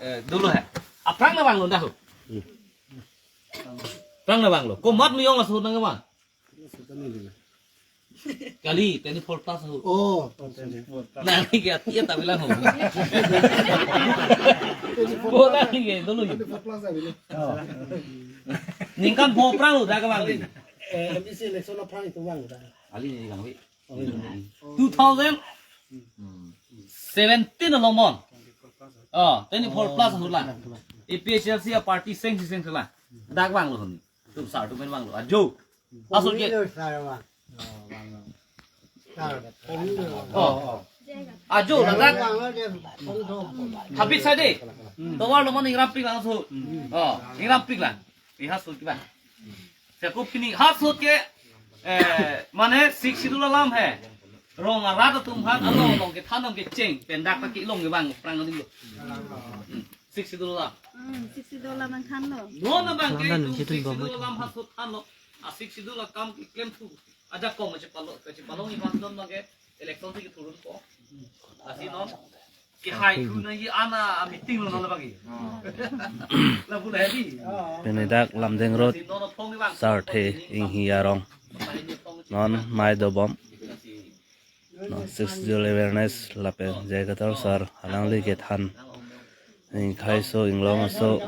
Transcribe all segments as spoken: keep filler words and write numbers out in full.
Eh, dulu he. Aphrang nangvanglo dah ho. Aphrang nangvanglo. Komat miyong aso nangvang. Kali, twenty-four plus ho. Oh, twenty-four plus. Nangli ke ati ya tabilang ho. Bola ni ke dulu. Twenty-four plus ya, dulu. Oh. Ningkan pho aphrang lo dah kevang. Eh, M D C election aphrang itum vang dah. Ali ni kang wi. Oh, iya. Two thousand seventeen along mon. Oh, twenty-four plus ahut la. A P H L C a-party sengsi sengsi la. Dak vanglo honi. Tum sar tum pen vanglo. Ajo. Aso ke. Sar vang. Oh. Ajo, ladak. Habit sa de. Tovar lo mon ingram pik lang so. Oh, ingram pik lang. Iha so kiba. Sekup kini ha so ke, eh, mane Sixth Schedule alam he. Rong arat atum han along along kethan along kecheng pen dak ta kelong kevang aphrang adim lo. Hmm. Sixth Schedule alam. Hmm, Sixth Schedule alam nangthanlo. Non abang ke Thandan itum Sixth Schedule alam ha so thanlo. A-Sixth Schedule akam keklem thu. Ajakong kachepalo, kachepalo ni bang non abang ke election si kethurun ko. Lasi non kehai thu nangji ana meeting lo non abang ke. Lapu la hedi. Pini dak Lumding Road Lasi non aphong ni bang. Sarthe Inghi arong. Non mei dobom. Non Sixth Schedule awareness lapen J I Kathar sir alangli kethan ingkhai aso inglong aso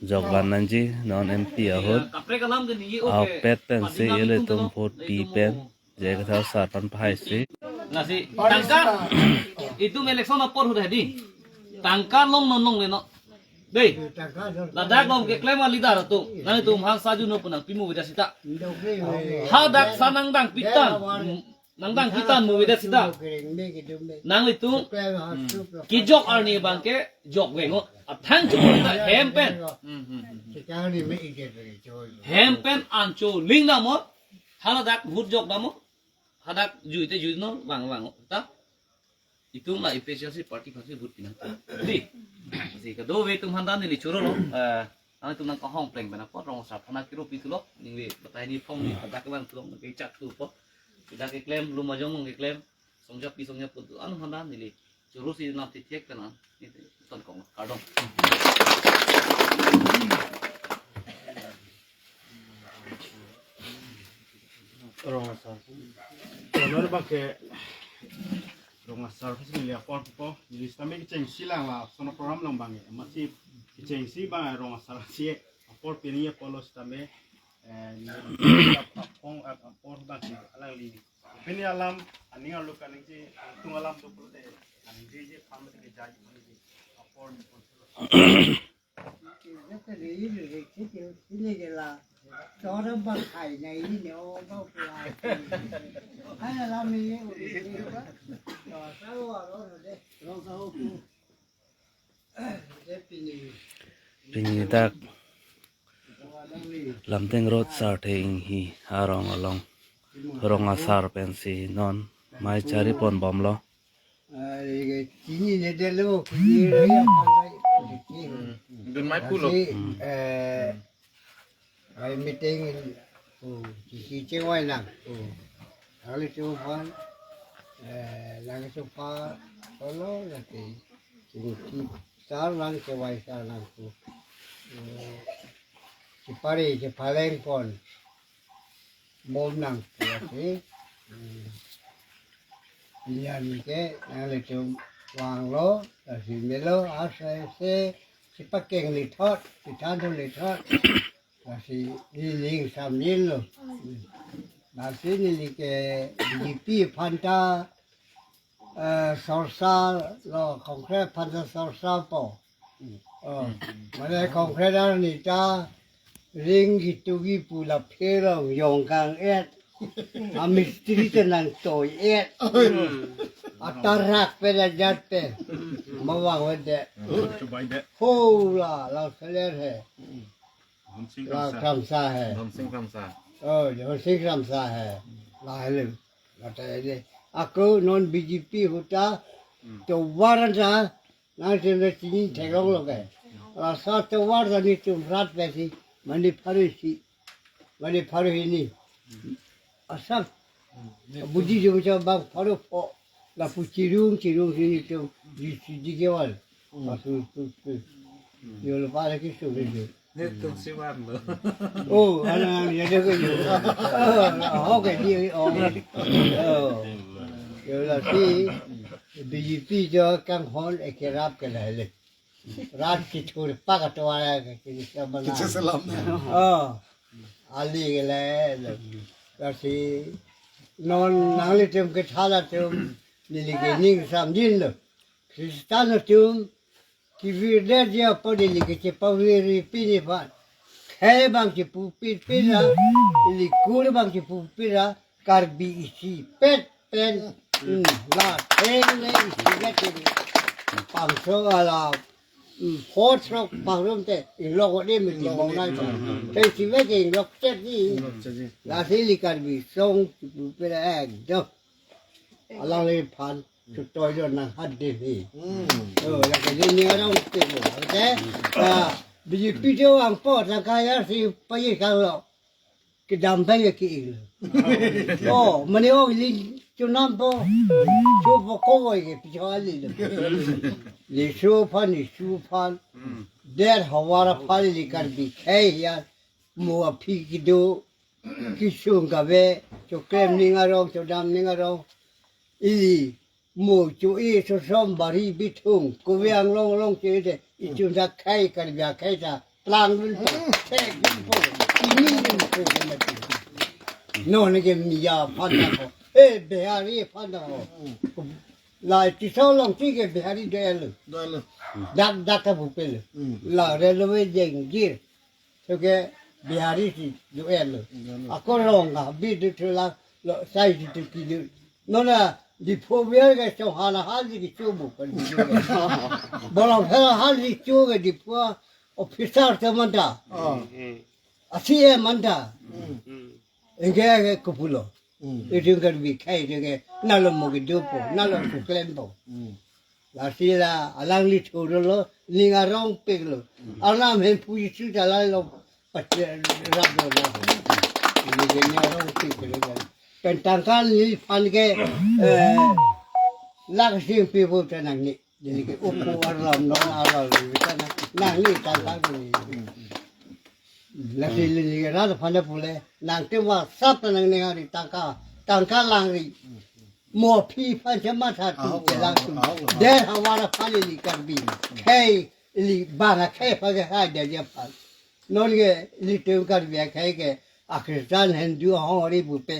jokvan nangji non M P ahut. Kaprek alam ke ni, okay. Ahokpet pensi ilitum vote pi pen J I Kathar sir aphan pahai si. Lasi tangka itum election apor ahut hedi. Tangka long non longle non. Dei. Ladak long keklem a-leader atum. Nanglitum hang saju no pu nangpimu avedet sita. Hadak sa nangdang pitan. Nangdang pitan mu avedet sita. Nanglitum kejok arni abang ke jok veng o. Athang chukor ta hem pen. Hem pen ancho ling damnon. Haladak vote jok damnon. Hadak jui te jui non vang vang o. Ta. Itum la A P H L C party aphansi vote pinang. Di. Si kadokave atum aphan ta neli choro lo. Eh, nangtum nangkahong pleng pen apot rong asar aphan kiru pithulo. Ningve batai ni phong ni pada kevang thulo, nangkechak thupo. Pada keklem, lum ajong nangkeklem. Songja pi songja put tu. Anum aphan ta neli choro si nangthe thek kana. Neli ton kong. Kardom. Rong asar. Honor abang ke rong asar pasi neli apor pupo. Neli sitame kechengsi lang lason a-program along abang ke. Amatsi kechengsi abang rong asar si apor pini apor lo sitame. Eh, neli ap-, apong ap-, apor abang ke alangli. Pini alam aning arlo kaningje, tung alam tu pulote kaningjeje aphan mati kejai mati apor ni pon. Pini dak Lumding Road Sarthe Inghi arong along rong asar pensi non mei chari pon bomlo. Chini ne delo, chini ne delo. Dun mai pulo. Lasi, eh, ai meeting, oh, chisi chewai nang. Oh. Kali chewai, eh, lang chewai, solo lagi. Chini chi sar lang chewai sar lang ko. Eh, chipari, chipaleng pon. Bom nang, ya si. Hmm. Pinyan ke, nanglitum vanglo, lasi melo, asa se, si pakeng lithot, si thanthon lithot. Lasi nining samjin lo. Lasi neli ke B J P aphan ta eh, sorsa lo, Congress aphan ta sorsa po. Oh, mane Congress arni ta ring kitugi pu la pherong yong kang et. Amistri ta nangtoi et. Atarak pe la jat pe. Mavang vede. Chubai de. Ho la, la seler he. Dhon Singh La Kramsa. Kramsa he. Dhon Singh Kramsa. Oh, Dhon Singh Kramsa he. La hele. Kata ede. Ako non B J P ahut ta, hmm, tovar ta, nang senda chini theklong lo ke. Rasa tovar ta netum rat pesi, mane pharo isi, mane pharo hini. Asap, hmm, Buddhist jumcha bang pharo pho, lapu chirung, chirung sini tum, di, di, di kewan. Pasu tu tu. Yo lo pare ki su de. Netum si vanlo. Oh, ana ni ada ke yo. Oh, oke dia oh. Oh. Yo lasi B J P jo kanghon ekerap ke lahele. Rat kithur pak atwa ke kini samana. Kiche selam. Oh. Ali ke lahele. Lasi non nanglitum ke thala tum neli ke ning samjin lo. Khristan atum kevirdet dia pode ili kechepavir pini pan. Khei abang chepupit pira, ili kur abang chepupit ra, Karbi isipet pen. Hmm, la theng le isivet ini. Pangso ala, hmm, hot sok pangrum te, inglok ode miti Inglok ode. Bongai. Te isivet ke inglok chet ni. Inglok chet ni. Lasi ili Karbi song chepupit ra ekdom. Alangliphan chutoi lo nang hadet ni. Hmm. Oh, lake ni ni arong te lo. Oke. Ah, B J P jo angpo tangka ya si payi kang lo. Kedam pen ya ki lo. Oh, mane oh ili chunam po. Chupo ko ke pichali lo. Li su phan, li su phan. Der havar phan ili Karbi khei ya. Mo aphi kedo. Kisung kave, choklem ning arong, chodam ning arong. Ili mo cho-e sosom bari bithung, kove anglong along cho-e te, ichun ta khei Karbi akhei ta, plang dun po, thek dun po, ini dun po, kena dun. Non ke Miya aphan ta ko, eh, Bihari aphan ta ko. La Tiso along si ke Bihari do-et lo. Do-et lo. Dak dak ta pupe lo. Hmm. La railway jengjir. Soke Bihari si do-et lo. Do-et lo. Ako rong ka, bi do thula lo sai si tu ki do. Nona Diphu biar ke so hala hal si ki chubu kan. Bolong hal hal si chu ke Diphu officer te manta. Oh. A C M manta. Hmm. Engke ke kupulo. Hmm. Itum Karbi khei itum ke nalo mo kedo po, nalo kuklem po. Hmm. Lasi la alangli thurlo, ning arong pik lo. Arnam hem puji su ta la lo pachet rap lo la. Ini ke ning arong pik lo kan. Pen tangka neliphan ke, eh, lak sing pi po ta nangni. Jadi ke upu arlam non arlam lo ta nang, nangni tangka ni. Lasi neli ke rat aphan ta pule, nangtum va sap ta nangning ari tangka, tangka langri. Mo aphi aphan chematha tu Ahok, chelang ahok, tu. Ahok, ahok. Der havar aphan ili Karbi. Khei ili bang akhei aphan ke hai der aphan. Non ke ilitum Karbi akhei ke akhristan Hindu ahong ari pupe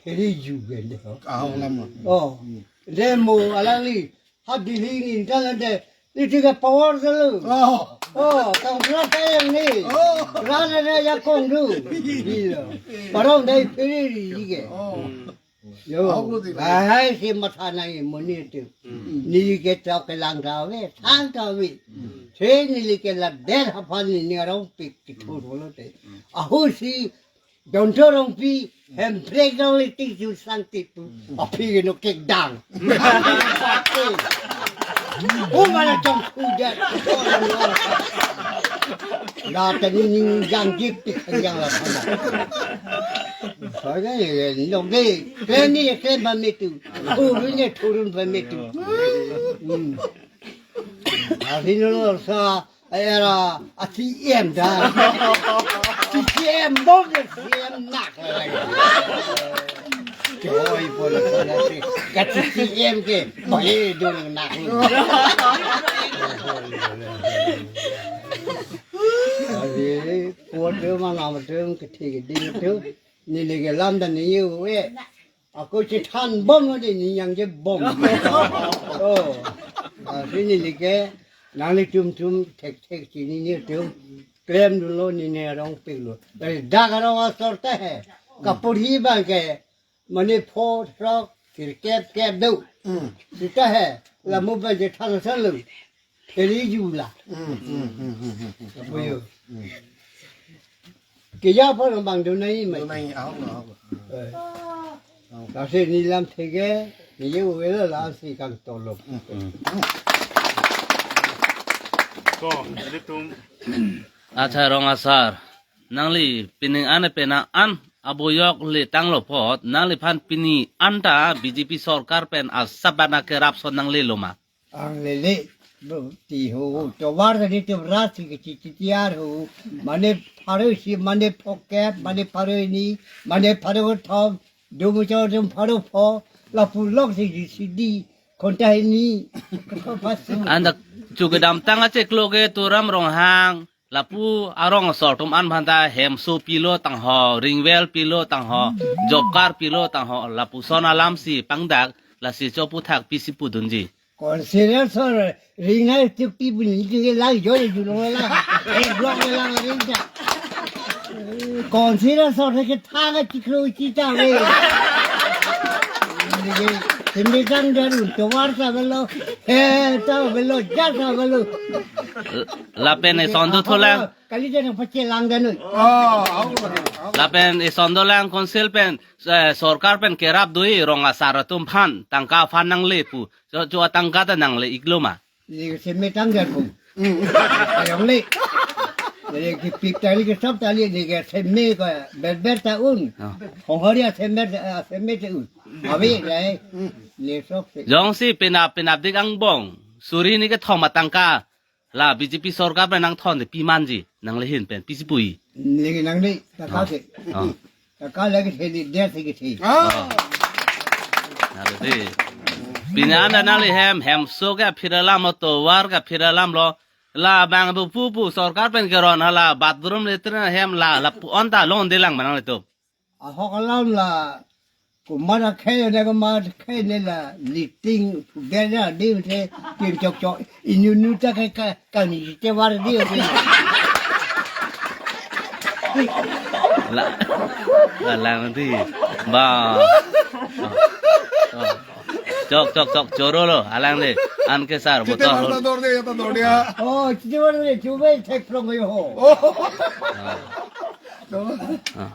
pheri ju ke de. Ahok lam. Oh. Hmm. De mo alangli ha Delhi ni ta de. Ilitum ke power de lo. Oh. Oh, Congress ke yang ni. Oh. Rana de ya kong du. Bilo. Parong dai pheri ri ke. Oh. Yo, Ahu ko di ba. Bahai si matha nai moni tu. Hmm. Neli ke chok kelang ta ave, thang ta ave. Hmm. Se neli ke la der aphan ni ning arong pik kithur lo te. Hmm. Ahu si Donto Rongpi, Hemprek dong litik ju sang tipu. Hmm. Aphi ke no kek dang. Umana chong kudat. La tani ning jang jip tik yang la thana. Soalnya ya, nok de, klem ni klem pame tu. Thurun ni thurun pame tu. Hmm. Asin lo sa, era, a C M da. C M bom de, C M nak lagi. Joy pon pon si, ka C M ke, boleh dong nak. Asin, kuat tu, mana betul, kecil gede tu. Neli ke lam dan ni yu, eh. Ako chethan bom lo de ni yang je bom. Oh. Asin neli ke nanglitum tum thek thek chini ni tum klem dunlo ni ning arong pik lo. Dari dak arong asor ta he. Kapur hi bang ke mane pho throk kir kep kep do. Hmm. Sita he. Lamu bang chethan san lo. Pheri ju la. Hmm, hmm, hmm, hmm, hmm, hmm. Apo yo. Hmm. Keja pon bang do nai mai. Do nai, ahok lo, ahok lo. Eh. Ahok. Kasi ni lam theke, ni ye uwe lo la si kang tolop. Hmm, hmm. So, ilitum. Acha rong asar. Nangli pining an penang an aboyok le tanglo apot, nangliphan pini anta B J P sorkar pen asap bana kerap son nangle lo ma? Ang lele. Bo, ti ho, tovar tadi tovar si kecicitiar ho. Mane pharo isi, mane phokep, mane pharo hini, mane pharo kethom, dum cho dum pharo pho, lapu lok si di si di, konta hini. Kethom pasu. Anta chu kedamtang achiklo ke Tuliram Ronghang, lapu arong asor atum an aphanta hemso pilo tangho, ring well pilo tangho, job card pilo tangho, lapuson alam si pangdak, lasi cho aphuthak pisi pudunji. Councillor sor ring hai chukti bini chunge lang jor julong lang. Eh, block lang ring ta. Councillor sor ke thang chikro chita ve. Simi tangdet un, tovar ta avelo, eh, ta avelo, ja ta avelo. Lapen eson dothulang. Kali jana pache lang dan noi. Oh, oh, oh. Lapen eson dolang council pen, eh, sorkar pen kerap do-i rong asar atum aphan, tangka aphan nangle pu. Cho, cho tangka ta nangle iklo ma? Neli ke seme tangdet pu. Hmm. Ayong le. Neli ke pip tali ke sop tali, neli ke seme ke berber ta un. Oh. Honghori aseme, aseme ta un. Ave le. Neli sop se. Jongsi penap, penapdik angbong suri hini kethom atangka la B J P sorkar pen nangthon te pimanji, nangle ahin pen pisi pu-i? Neli ke nangne, ta ka Oh. ke. Oh. Ta ka lagi the di, dia si kethe. Ah. Nale di. Pini an nangle hem, hemso ke aphi alam lo, tovar ke aphi alam lo. Labang pu pu pu sorkar pen keron hala bathroom latrine hem la, lapu-an ta longdelang ma nanglitum? Ahok alam la, komat akhei ne, komat akhei ne la, liting, bera di te, tim chok chok, inunu ta ke ka, kani te var di. La, la lang di. Ba. Oh, oh. Chok, chok, chok, choro lo, alang le. An ke sar, Chite botol lo. Mata dor de, mata dor de, ah. Oh, chite var de, chube thek prong yo ho. Oh. Ah. Ah.